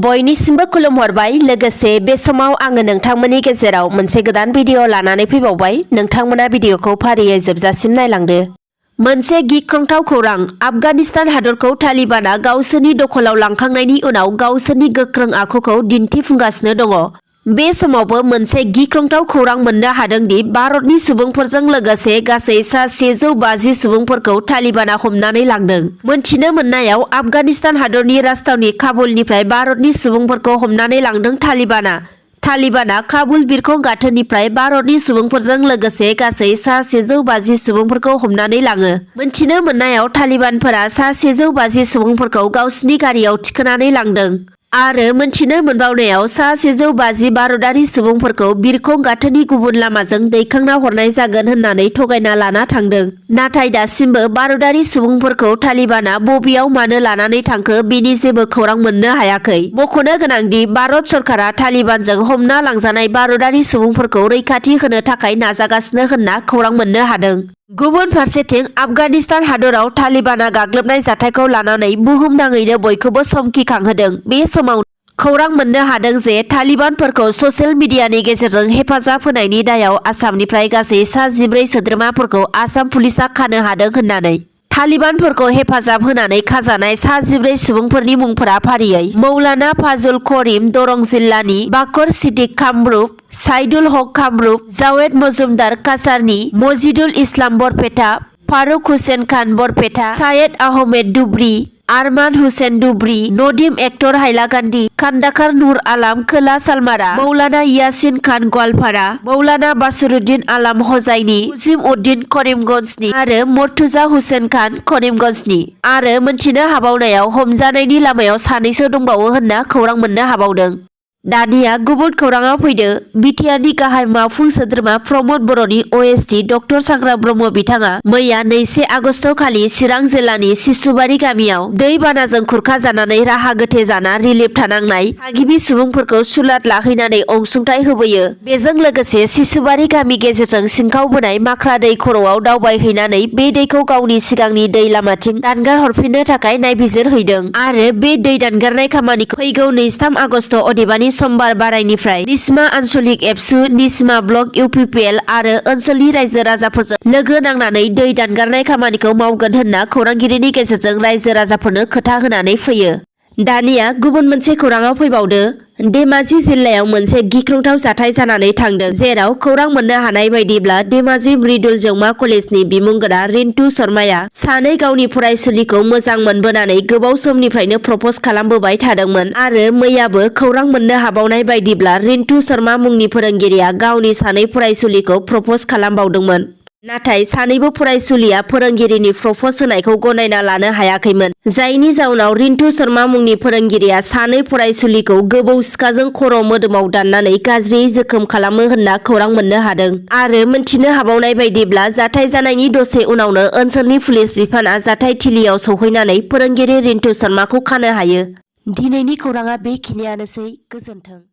बयनिसिमबो खुलुमहरबाय। लोगोसे बे समाव आङो नोंथांमोननि गेजेराव मोनसे गोदान भिडिअ लानानै फैबावबाय। नोंथांमोना भिडिअखौ फारियै जोबजासिम नायलांदो। मोनसे गिख्रंथाव खौरां। आफगानिस्तान हादरखौ तालिबानआ गावसोरनि दखलाव लांखांनायनि उनाव गावसोरनि गोख्रों आखुखौ दिन्थिफुंगासिनो दङ। बे समावबो मोनसे गिख्रंथाव खौरां मोननो हादोंदि भारतनि सुबुंफोरजों लोगोसे गासै सा 150 सुबुंफोरखौ तालिबानआ हमनानै लांदों। मोनथिनो मोननायाव आफगानिस्तान हादरनि राजथावनि काबुलनिफ्राय भारतनि सुबुंफोरखौ हमनानै लांदों तालिबानआ काबुल बिरखं गाथोननिफ्राय भारतनि सुबुंफोरजों लोगोसे गासै सा 150 सुबुंफोरखौ हमनानै लाङो। मोनथिनो मोननायाव तालिबानफोरा सा 150 सुबुंफोरखौ गावसिनि गारियाव थिखोनानै लांदों आरो मोनथिनो मोनबावनायाव सा 150 भारतारि सुबुंफोरखौ बिरखं गाथोननि गुबुन लामाजों दैखांना हरनाय जागोन होननानै थगायना लाना थांदों। नाथाय दासिमबो भारतारि सुबुंफोरखौ तालिबानआ बबेयाव मानो लानानै थांखो बेनि जेबो खौरां मोननो हायाखै। मख'नो गोनांदि भारत सरकारा तालिबानजों हमना लांजानाय भारतारि सुबुंफोरखौ रैखाथि होनो थाखाय नाजागासिनो होनना खौरां मोननो हादों। गुबुन फारसेथिं आफगानिस्तान हादराव तालिबानआ गाग्लोबनाय जाथायखौ लानानै बुहुमनाङैनो बयखौबो समखिखांहोदों। बे समाव खौरां मोननो हादों जे तालिबानफोरखौ ससियेल मिडियानि गेजेरजों हेफाजाब होनायनि दायाव आसामनिफ्राय गासै सा 14 सोद्रोमाफोरखौ आसाम पुलिसआ खानो हादों होननानै। तालिबानफोरखौ हेफाजाब होनानै खाजानाय सा 14 सुबुंफोरनि मुंफोरा फारियै मौलाना फाजुल करिम दरं जिल्लानि बाकर सिद्दिक कामरुप, साइदुल हक कामरुप, जावेद मजुमदार काछारनि, मजिदुल इस्लाम बरपेटा, फारुक हुसेन खान बरपेटा, सायेद आहमेद दुब्रि, आरमान हुसेन दुब्रि, नदीम एक्टर हाइलाकान्दी, कान्दाकार नूर आलाम खोला सालमारा, मौलाना यासिन खान गवालपारा, मौलाना बासरुद्दिन आलाम हजाइनि, मुजिम उद्दीन करीमगंजनि आरो मर्तुजा हुसेन खान करीमगंजनि। आरो मोनथिनो हाबावनायाव हमजानायनि लामायाव सानैसो दंबावो होनना खौरां मोननो हाबावदों। दानिया गुबुन खौराङाव फैदो। बिटिआरनि गाहाय मावफुं सोद्रोमा प्रमद बर'नि अएसडि डक्टर सांग्रा ब्रह्म बिथाङा मैया 2 आगस्ट खालि चिरां जिल्लानि सिसुबारि गामियाव दै बानाजों खुरखाजानानै राहा गोथे जाना रिलिफ थानांनाय थागिबि सुबुंफोरखौ सुलाद लाहैनानै अनसुंथाइ होबोयो। बेजों लोगोसे सिसुबारि गामि गेजेरजों सिंखावबोनाय माख्रा दै खर'आव दावबायहैनानै बे दैखौ गावनि सिगांनि दै लामाथिं दानगार हरफिननो थाखाय नायबिजिरहैदों आरो बे दै दानगारनाय खामानिखौ फैगौ 2-3 आगस्ट अदेबानि समबार बारायनिफ्राय निस्मा आनसलिक एबसु, निस्मा ब्लक इउपिपिएल आरो ओनसोलनि रायजो राजाफोरजों लोगो नांनानै दै दानगारनाय खामानिखौ मावगोन होनना खौरांगिरिनि गेजेरजों रायजो राजाफोरनो खोथा होनानै फैयो। दानिया गुबुन मोनसे खौराङाव फैबावदो। धेमाजि जिल्लायाव मोनसे गिख्रंथाव जाथाय जानानै थांदों, जेराव खौरां मोननो हानाय बायदिब्ला धेमाजि मृदुल जौमा कलेजनि बिमुंगोरा रिन्टु शर्माया सानै गावनि फरायसुलिखौ मोजां मोनबोनानै गोबाव समनिफ्रायनो प्रपज खालामबोबाय थादोंमोन आरो मैयाबो खौरां मोननो हाबावनाय बायदिब्ला रिन्टु शर्मा मुंनि फोरोंगिरिया गावनि सानै फरायसुलिखौ प्रपज खालामबावदोंमोन। नाथाय सानैबो फरायसुलिया फोरोंगिरिनि प्रपज होनायखौ गनायना लानो हायाखैमोन, जायनि जाउनाव रिन्टु शर्मा मुंनि फोरोंगिरिया सानै फरायसुलिखौ गोबौ सिखाजों खर' मोदोमाव दाननानै गाज्रियै जोखोम खालामो होनना खौरां मोननो हादों। आरो मोनथिनो हाबावनाय बायदिब्ला जाथाय जानायनि दसे उनावनो ओनसोलनि पुलिस बिफानआ जाथाय थिलियाव सौहैनानै फोरोंगिरि रिन्टु शर्माखौ खानो हायो। दिनैनि खौराङा बेखिनियानोसै। गोजोन्थों।